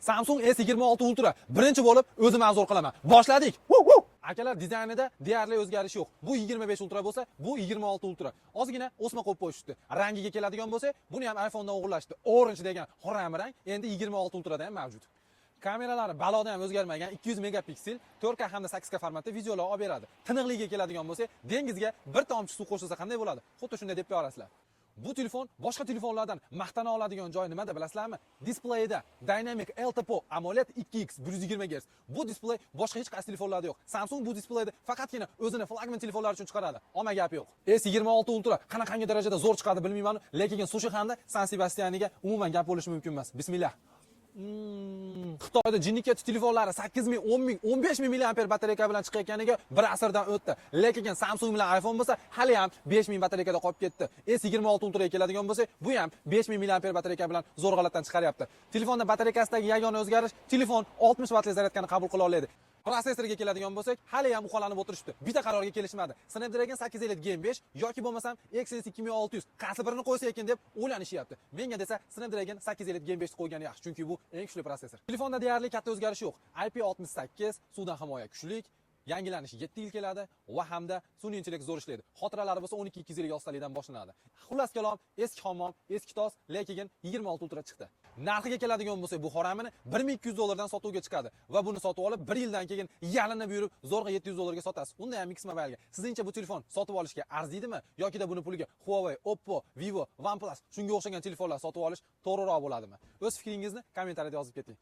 Samsung S26 Ultra birinchi bo'lib o'zim обзор qilaman. Boshladik. Wu, wu. Akalar, dizaynida deyarli o'zgarish yo'q. Bu 25 Ultra bo'lsa, bu 26 Ultra. Ozgina o'sma qo'yib qo'yishdi. Rangiga keladigan bo'lsa, buni ham iPhone'dan o'g'irlashdi. Orange degan xoram rang endi 26 Ultrada ham mavjud. Kameralari baloda ham o'zgarmagan, 200 megapiksel, 4K hamda 8K formatda videolar olib beradi. Tiniqligiga keladigan bo'lsak, dengizga bir tomchi suv qo'shilsa qanday bo'ladi? Xuddi shunday deb berasizlar. Bu telefon boshqa telefonlardan maqtana oladigan joyi nimada, bilasizlarmi? Displeyda Dynamic LTPO AMOLED 2X 120 Hz. Bu displey boshqa hech qaysi telefonlarda yo'q. Samsung bu displeyni faqatgina o'zini flagman telefonlari uchun chiqaradi. Omma gap yo'q. S26 Ultra qanaqangi darajada zo'r chiqadi bilmayman, lekin sushi hamda San Sebastianiga umuman gap bo'lishi mumkin emas. Bismillah. Xitoyda jinniket telefonlari 8000, 10 000, 15 000 miliamper batareyka bilan chiqayotganiga bir asrdan o'tdi. Lekin Samsung bilan iPhone bo'lsa, hali ham 5000 batareykada qolib ketdi. S26 Ultraga keladigan bo'lsak, bu ham 5000 miliamper batareyka bilan zo'rg'alatdan chiqaryapti. Telefonda batareykasidagi yagona o'zgarish, telefon 60 vatli zaryadkani qabul qila oladi. Protsessorga keladigan bo'lsak, hali ham uqalanib o'tirishdi. Bitta qarorga kelishmadi. Snapdragon 8 Elite Gen 5 yoki bo'lmasam Exynos 2600, qaysi birini qo'ysa ekan deb o'ylanishyapti. Menga desa, Snapdragon 8 Elite Gen 5 ni qo'ygani yaxshi, chunki bu eng kuchli protsessor. Telefonda deyarli katta o'zgarish yo'q. IP68 suvdan himoya kuchlik, yangilanishi 7 yil keladi va hamda sun'iy intellekt zo'r ishlaydi. Xotiralari bo'lsa 12 250 oltilikdan boshlanadi. Xullas kalom, eski hammom, eski tos, lekin 26 Ultra chiqdi. Narxiga keladigan bo'lsak, bu xoramini 1200 dollardan sotuvga chiqadi va buni sotib olib, 1 yildan keyin yalinib yurib, zo'rg'a 700 dollarga sotasiz. Unda ham X Mobile'ga. Sizningcha, bu telefon sotib olishga arziydimi yokida buni puliga Huawei, Oppo, Vivo, OnePlus, shunga o'xshagan telefonlar sotib olish to'g'riroq bo'ladimi? O'z fikringizni kommentariyada yozib keting.